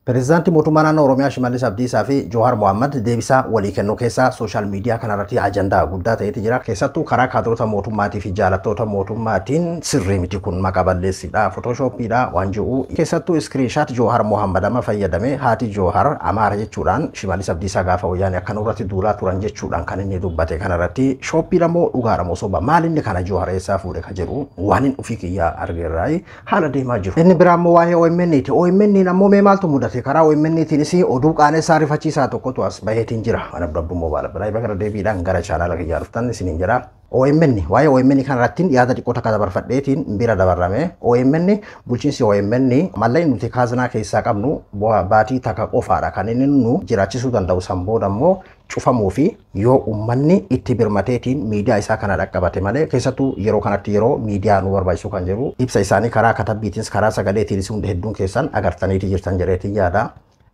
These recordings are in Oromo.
Pireezidaantii mootummaa naannoo Oromiyaa Shimallis Abdiisaa fi Jowaar Mohaammed deebisaa walii kennuu keessaa social media kanarratti ajandaa guddaa ta'etu jira. Keessattuu karaa kaadiroota mootummaatii fi jaalattoota mootummaatiin sirrii miti kun maqaa balleessiidha, photoshoppiidha waan jiru. Keessattuu screenshot Jowaar Mohaammed amma fayyadamee haati Jowaar Amaara jechuudhaan Shimallis Abdiisaa gaafa wayyaanee akka nurratti duulaa turan jechuudhaan kan inni dubbate kanarratti shoppiidha moo dhugaadha moo soba maal inni kana Jowaar eessaa fuudhe ka jedhu waan inni ofii kiyyaa argeerraa haala deemaa jiru. Inni biraa immoo waa'ee OMN ti. OMN ammoo mee maaltu mudate? Karaa OMN-tiinis oduu qaanessaa rifachiisaa tokkotu as baheetiin jira. Waan abdabbu moobaala biraa gara deebiidhaan gara chaanaala kiyyaa dhuftan isiniin jira. OMN waa'ee OMN kanarratti yaada xiqqoo takka dabarfadheetiin bira dabarrame. OMN bulchiinsi OMN mallaqni nuti kaazinaa keessaa qabnu baatii takka qofaadha kan inni nu jiraachisuu danda'u san booda immoo cufamuu fi yoo uummanni itti birmateetiin miidiyaa isaa kana dhaqqabate malee keessattuu yeroo kanatti yeroo miidiyaa nu barbaachisu kan jiru ibsa isaanii karaa katabbiitiinis karaa sagaleetiinis hunda hedduun keessan agartaniiti jirtan jedheetiin yaada.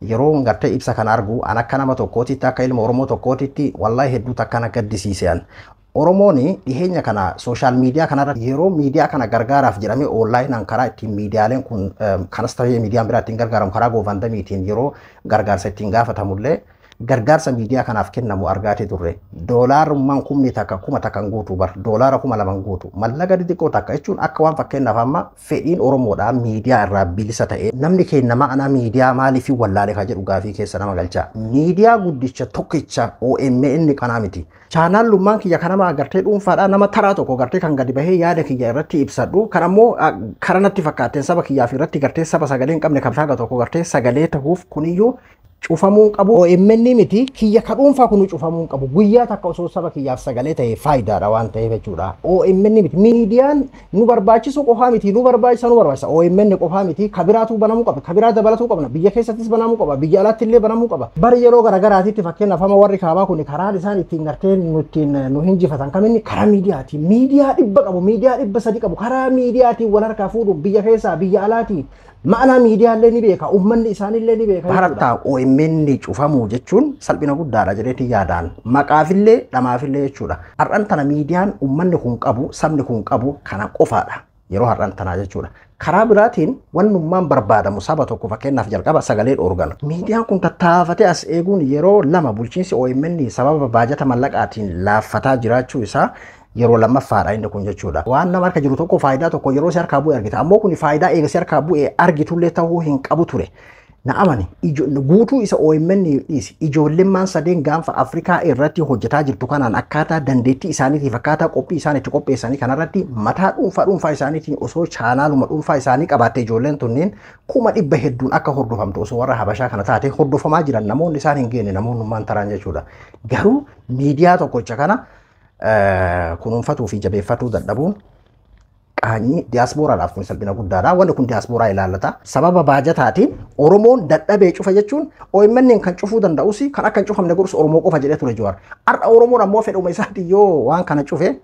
Yeroo gartee ibsa kana argu an akka nama tokkootitti akka ilma Oromoo tokkootitti wallaahi hedduu takkana gaddisiisean. Oromoon dhiheenya kana social media kanarra yeroo miidiyaa kana gargaaraaf jedhamee onlineaan karaa ittiin miidiyaaleen kun kanas ta'ee miidiyaan biraa ittiin gargaaramu karaa GoFundMetiin yeroo gargaarsa ittiin gaafatamullee gargaarsa miidiyaa kanaaf kennamu argaatee turre. Doolaarummaan 10,000 1,000 hin guutu bar doolaara 2,000 guutu mallaqa xixiqqoo takka jechuun akka waan fakkeenyaaf amma fedhiin Oromoodhaa miidiyaa irraa bilisa ta'e namni keenya ma'anaa miidiyaa maaliif wallaale ka jedhu gaafii keessa nama galcha. Miidiyaa guddicha tokkicha OMN kanaa miti. Chaanaallummaan kiyya kanama agartee dhuunfaadhaa nama taraa tokko gartee kan gadi bahee yaada kiyya irratti ibsadhu kan ammoo karaa natti fakkaatteen saba kiyyaaf irratti gartee saba sagalee hin qabne kan tokko gartee sagalee ta'uuf kuniyyuu cufamuu qabu. OMN miti kiyya ka dhuunfaa kun cufamuu qabu. Guyyaa takka osoo saba kiyyaaf sagalee ta'e faayidaadha waan ta'eef jechuudha. OMN miti miidiyaan nu barbaachisu qofaa miti nu barbaachisa nu barbaachisa. OMN qofaa miti kabiraatu banamuu qaba. Kabiraa dabalatuu qabna. Biyya keessattis banamuu qaba. Biyya alaatti illee banamuu qaba. Bari yeroo garaagaraatitti fakkeenyaaf amma warri kaabaa kun karaan isaan ittiin gartee ittiin nu hinjifatan kaminni karaa miidiyaati. Miidiyaa 100 qabu. Miidiyaa 300 qabu. Karaa miidiyaatiin wal harkaa fuudhu biyya keessaa biyya alaati. Ma'anaa miidiyaallee ni beeka. Uummanni isaanillee ni beeka. Harattaa OMN cufamuu jechuun salphina guddaadha jedheetiin yaadaan. Maqaafillee dhamaafillee jechuudha. Har'aan tana miidiyaan uummanni kun qabu sabni kun qabu kana qofaadha. Yeroo har'aan tanaa jechuudha. Karaa biraatiin wannummaan barbaadamu saba tokko fakkeenyaaf jalqaba sagalee dhoorgan. Miidiyaan kun tattaafatee as eeguun yeroo lama bulchiinsi OMN sababa baajata mallaqaatiin laaffataa jiraachuu isaa yeroo lammaffaadha inni kun jechuudha. Waan nama harka jiru tokko faayidaa tokko yeroo si harkaa bu'e argita. Ammoo kun faayidaa eega si harkaa bu'e argitullee ta'uu hin qabu ture. Na amani guutuu isa OMN dhiisi ijoollemmaan sadeen gaanfa Afrikaa irratti hojjetaa jirtu kanaan akkaataa dandeettii isaaniitiif akkaataa qophii isaan itti qopheessanii kanarratti mataa dhuunfaa dhuunfaa isaaniitiin osoo chaanaaluma dhuunfaa isaanii qabaatte ijoolleen tunneen 100,000 hedduun akka hordofamtu osoo warra Habashaa kana taate hordofamaa jiran namoonni isaan hin geenye namoonnummaan taraan jechuudha. Garuu miidiyaa tokkocha kana kunuunfatuu fi jabeeffatuu dadhabuun qaanyii diyaaspooraadhaaf kun salphina guddaadha. Wanni kun diyaaspooraa ilaallata. Sababa baajataatiin Oromoon dadhabee cufa jechuun OMN kan cufuu danda'us kan akka hin cufamne godhus Oromoo qofa jedhee ture Jawaar. Har'a Oromoon ammoo fedhuma isaatiin yoo waan kana cufe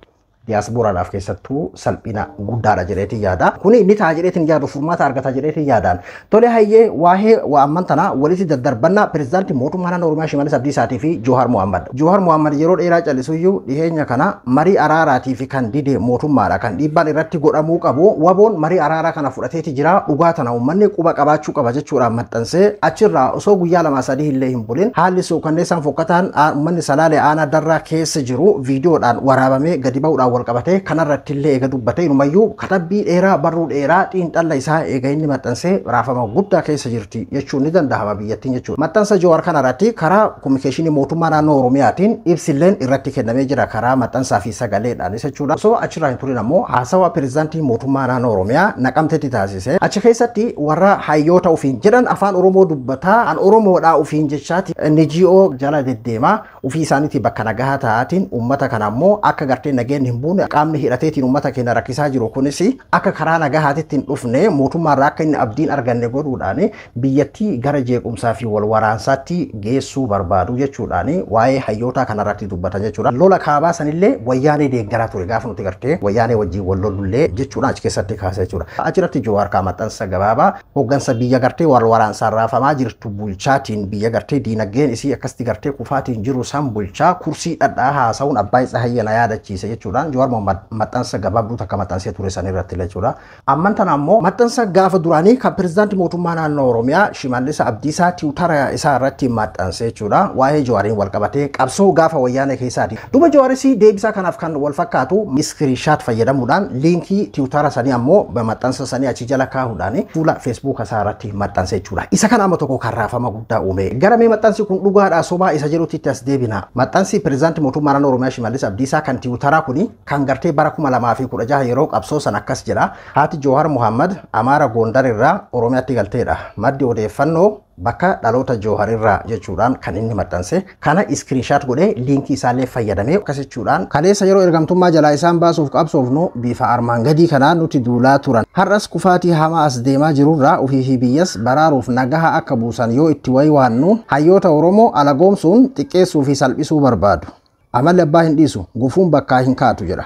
diyaaspooraadhaaf keessattuu salphina guddaadha jedheetiin yaada. Kuni inni ta'a jedheetiin yaadu furmaata argata jedheetiin yaadaan. Tole hayyee waa'ee waa amman tanaa walitti daddarbannaa pireezidaantii mootummaa naannoo Oromiyaa Shimallis Abdiisaatii fi Jowaar Mohaammed. Jowaar Mohaammed yeroo dheeraa callisuyyuu dhiheenya kana marii araaraatii fi kan dide mootummaadha kan dhiibbaan irratti godhamuu qabu. Waboon marii araaraa kana fudhateeti jira dhugaa tana uummanni quba qabaachuu qaba jechuudhaan maxxansee achirraa osoo guyyaa 2-3 illee hin bulin haalli suukanneessaan fokkataan uummanni Salaalee aanaa darraa keessa jiru viidiyoodhaan waraabamee gadi ba'uudhaan wal qabatee kanarratti illee eega dubbate inumayyuu katabbii dheeraa barruu dheeraa xiinxalla isaa eega inni maxxansee raafama guddaa keessa jirti jechuun ni danda'ama biyyattiin jechuudha. Maxxansa Jawaar kanarratti karaa kominikeeshinii mootummaa naannoo Oromiyaatiin ibsilleen irratti kennamee jira karaa maxxansaa fi sagaleedhaanis jechuudha. Osoo achirraa hin turin ammoo haasawaa pireezidaantii mootummaa naannoo Oromiyaa Naqamteetti taasise. Achi keessatti warra hayyoota ofiin jedhan afaan Oromoo dubbataa an Oromoodhaa ofiin jechaati NGO jala deddeemaa ofii isaaniitii bakka nagahaa ta'aatiin uummata kana ammoo akka gartee nageenyi hin buune qaamni hidhateetiin uummata keenya rakkisaa jiru kunis akka karaa nagahaatitti hin dhufne mootummaarraa akka inni abdiin arganne godhuudhaan biyyattii gara jeequmsaa fi wal waraansaatti geessuu barbaadu jechuudhaan waa'ee hayyootaa kanarratti dubbatan jechuudha. Lola kaabaa sanillee wayyaanee deeggaraa ture gaafa nuti gartee wayyaanee wajjin wal lolullee jechuudhaan achi keessatti kaase jechuudha. Achirratti Jawaar kaa maxxansa gabaabaa hooggansa biyya gartee wal waraansaan raafamaa jirtu bulchaatiin biyya gartee diinagdeen isii akkasitti gartee kufaatiin jiru san bulchaa kursii dhadhaa haasa'uun abbaa Tsahayyee na yaadachiise jechuudhaan Jawaar Mohaammed maxxansa gabaabduu takka maxxansee ture san irratti jechuudha. Amman tana ammoo maxxansa gaafa duraanii kan pirezidaantii mootummaa naannoo Oromiyaa Shimallis Abdiisaa tiwutara isaa irratti maxxanse jechuudha. Waa'ee Jawaariin wal qabatee qabsoo gaafa wayyaanee keessaati. Duuba Jawaaris deebisaa kanaaf kan wal fakkaatu iskiriishaat fayyadamuudhaan liinkii tiwutara sanii ammoo maxxansa sanii achi jala kaahuudhaan fuula feesbuuka isaa irratti maxxanse jechuudha. Isa kana amma tokko kan raafama guddaa uume. Gara mee maxxansi kun dhugaadhaa sobaa isa jedhutti itti as deebina. Maxxansi pirezidaantii mootummaa naannoo Oromiyaa Shimallis Abdiisaa kan tiwutaraa kuni kan gartee bara 2016 yeroo qabsoo san akkas jedha. Haati Jawaar Mohaammed Amaara Gondar irraa Oromiyaatti galteedha. Maddi odeeffannoo bakka dhaloota Jawaar irraa jechuudhaan kan inni maxxanse. Kana iskiriinshaat godhee liinkii isaallee fayyadamee akkas jechuudhaan kaleessa yeroo ergamtummaa jalaa isaan baasuuf qabsoofnu bifa armaan gadii kanaan nuti duulaa turan. Har'as kufaatii hamaa as deemaa jirurraa ofii fi biyyas baraaruuf nagaha akka buusan yoo itti waywaannu hayyoota Oromoo alagoomsuun xiqqeessuu fi salphisuu barbaadu. Amalli abbaa hin dhiisu, gufuun bakkaa hin kaatu jedha.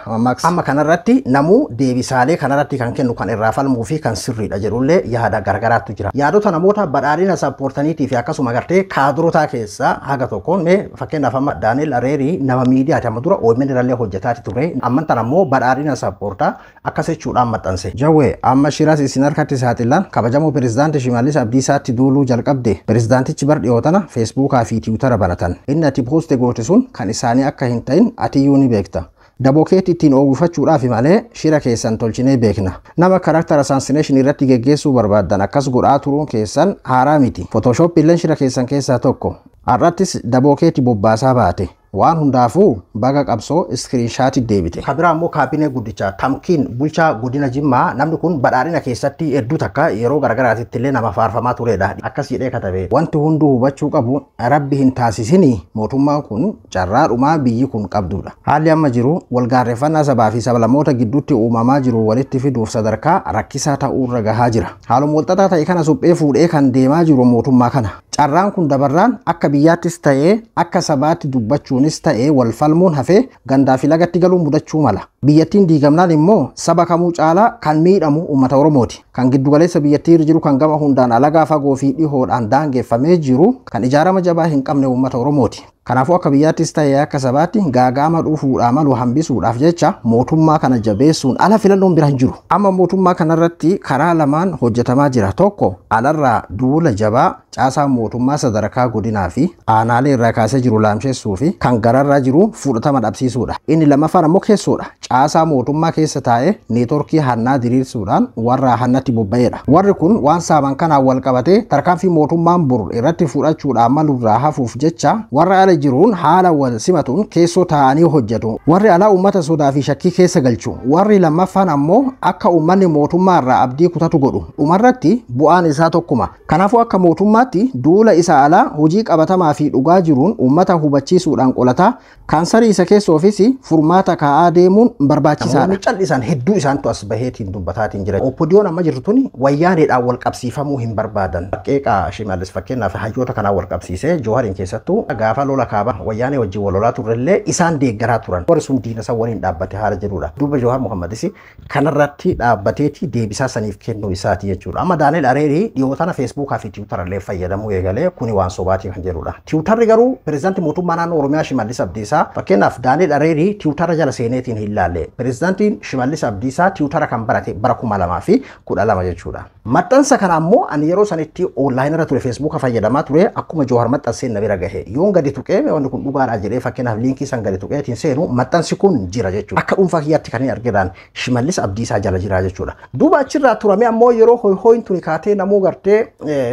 Amma kanarratti namuu deebisaalee kanarratti kan kennu kan irraa falmuu fi kan sirriidha jedhullee yaada gargaraatu jira. Yaadota namoota badhaadhina sappoortaniitii fi akkasuma gartee kaadirotaa keessaa haga tokkoon mee fakkeenyaaf amma Daani'el Areerii nama miidiyaati amma dura OMN irrallee hojjetaati ture. Amman tan ammoo badhaadhina sappoortaa akkas jechuudhaan maxxanse. Jawwee amma shiras isin harkatti saaxilan kabajamoo pirezidaantii Shimallis Abdiisaatti duuluu jalqabde. Pirezidaantichi bar dhiyoo tana feesbuukaa fi tiwutara banatan. Inni ati pooste goote sun kan isaanii akka hin ta'in atiyyuu ni beekta. Dabokeetti ittiin oomishachuudhaaf malee shira keessan tolchinee beekna. Nama karaktara assassination irratti geggeessuu barbaaddan akkas godhaa turuun keessan haaraa miti. Photoshop illeen shira keessan keessaa tokko. Har'attis dabokeetti bobbaasaa baate. Waan hundaafuu baga qabsoo iskiriinshaati deebite. Kabiraa immoo kaabinee guddicha Tamkiin bulchaa godina Jimmaa namni kun badhaadhina keessatti hedduu takka yeroo garagaraatitti illee nama faarfamaa turedha. Akkas jedhee katabe. Wanti hunduu hubachuu qabu rabbi hin taasisini mootummaan kun carraadhumaa biyyi kun qabdudha. Haalli amma jiru walgaarreeffannaa sabaa fi sablammoota gidduutti uumamaa jiru walitti fiduuf sadarkaa rakkisaa ta'uurra gahaa jira. Haaluma walxaxaa ta'e kana suphee fuudhee kan deemaa jiru mootummaa kana. Carraan kun dabarraan akka biyyaattis ta'ee akka sabaatti dubbachuunis ta'ee wal falmuun hafee gandaa fi lagatti galuun mudachuu mala. Biyyattiin diigamnaan immoo saba kamuu caalaa kan miidhamu uummata Oromooti. Kan giddugaleessa biyyattii irra jiru kan gama hundaan alagaa fagoo fi dhihoodhaan daangeffamee jiru kan ijaarama jabaa hin qabne uummata Oromooti. Kanaafuu akka biyyaattis ta'ee akka sabaatti gaagaama dhufuudhaa malu hambisuudhaaf jecha mootummaa kana jabeessuun ala filannoon bira hin jiru. Amma mootummaa kanarratti karaa lamaan hojjetamaa jira. Tokko alarraa duula jabaa caasaa mootummaa sadarkaa godinaa fi aanaalee irraa kaasee jiru laamsheessuu fi kan gararraa jiru fudhatama dhabsiisuudha. Inni lammaffaan ammoo keessoodha. Caasaa mootummaa keessa taa'ee neetworkii hannaa diriirsuudhaan warra hannatti bobba'eedha. Warri kun waan saaman kanaan wal qabatee tarkaanfii mootummaan bor irratti fudhachuudhaan malurraa hafuuf jecha warra ala jiruun haala wal simatuun keessoo taa'anii hojjetu. Warri alaa uummata sodaa fi shakkii keessa galchu. Warri lammaffaan ammoo akka uummanni mootummaa irraa abdii kutatu godhu. Dhumarratti bu'aan isaa tokkuma. Kanaafuu akka mootummaatti duula isa alaa hojii qabatamaa fi dhugaa jiruun uummata hubachiisuudhaan qolataa kaansarii isa keessoofis furmaata kaa'aa deemuun barbaachisaadha. Namoonni callisan hedduu isaantu as baheetiin dubbataatiin jira. Opodiyoon amma jirtu tuni wayyaaneedhaan wal qabsiifamuu hin barbaadan. Qeeqaa Shimallis fakkeenyaaf hayyoota kanaan wal qabsiisee Jawahariin keessattuu gaafa lola kaaba wayyaanee wajjin wal lolaa turrellee isaan deeggaraa turan. Warri sun diina san waliin dhaabbate haala jedhudha. Duuba Jawaar Mohammadis kanarratti dhaabbateeti deebisaa saniif kennuu isaati jechuudha. Amma Daani'el Areerii dhiyoo tana Feesbuukaa fi Tiwutarallee fayyadamuu eegalee kuni waan sobaatii kan jedhudha. Tiwutarri garuu pirezidaantii mootummaa naannoo Oromiyaa Shimallis Abdiisaa fakkeenyaaf Daani'el Areerii Tiwutara jala seeneetiin hin laalle. Pirezidaantiin Shimallis Abdiisaa Tiwutara kan barate bara 2012 jechuudha. Maxxansa kana ammoo ani yeroo sanitti onlaayinii irra ture Feesbuuka fayyadamaa ture akkuma Jawaar maxxanseen na bira gahe. Yoon gadi tuqee wanni kun dhugaadha jedhee fakkeenyaaf liinkii san gadi tuqeetiin seenu maxxansi kun jira jechuudha. Akka dhuunfaa kiyyaatti kan hin argiraan Shimallis Abdiisaa jala jira jechuudha. Duuba achirraa turame ammoo yeroo hoyhoyin tuni kaatee namuu gartee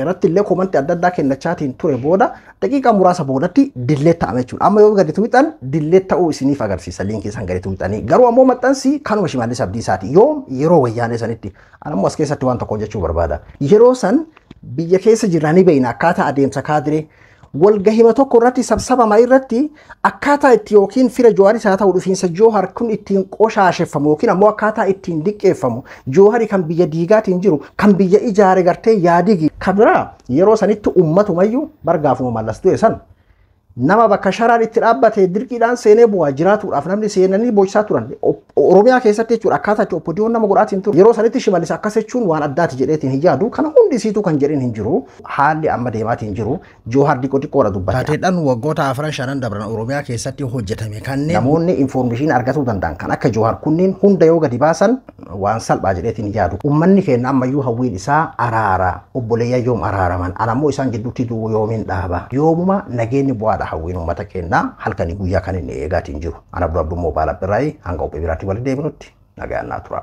irratti illee komantii adda addaa kennachaatiin ture booda daqiiqaa muraasa boodatti dillee ta'ame jechuudha. Amma yoo gadi tuqxan dillee ta'uu isiniif agarsiisa liinkii san gadi tuqxanii. Garuu ammoo maxxansi kanuma Shimallis Abdiisaati. Yoom yeroo wayyaanee sanitti. Ani ammoo as keessatti waan tokko jechuu barbaada. Yeroo san biyya keessa jiranii beeyna akkaataa adeemsa kaadiree walgahima tokko irratti sabsabama irratti akkaataa itti yookiin fira Jawaaris haa ta'u dhufiinsa Jawahar kun ittiin qoshaasheffamu yookiin ammoo akkaataa ittiin diqqeeffamu Jawahari kan biyya diigaatiin jiru kan biyya ijaare gartee yaadigi kan biraa yeroo sanitti ummatumayyuu bargaafuma Mallas du'e san Nama bakka sharaan itti dhaabbate dirqiidhaan seenee bu'aa jiraatuudhaaf namni seenanii boocisaa turan. Oromiyaa keessatti jechuudha, akkaataa itti OPDOn nama godhaatiin ture. Yeroo sanitti Shimallis akkas jechuun waan addaati jedheetiin hin yaadu. Kana hundi isiituu kan jedhin hin jiru. Haalli amma deemaatiin jiru Joohar diqoo xiqqoodha dubbate. Taateedhaan waggoota afran shanan dabran Oromiyaa keessatti hojjetame kanneen namoonni information argatuu danda'an kan akka Joohar kunniin hunda yoo gadi baasan waan salphaa jedheetiin hin yaadu. Uummanni keenya ammayyuu hawwiin isaa araara. Obboleeyyan yoom araaraman? Anammoo isaan gidduutti du'u yoomiin dhaaba? Yoomuma nageenyi bu'aadha hawwiin uummata keenyaa halkanii guyyaa kan inni eegaatiin jiru. Ana Abduu Abduu Moobaala Birraayii, hanga qophii biraatti walitti deebinutti nagaan naa tura.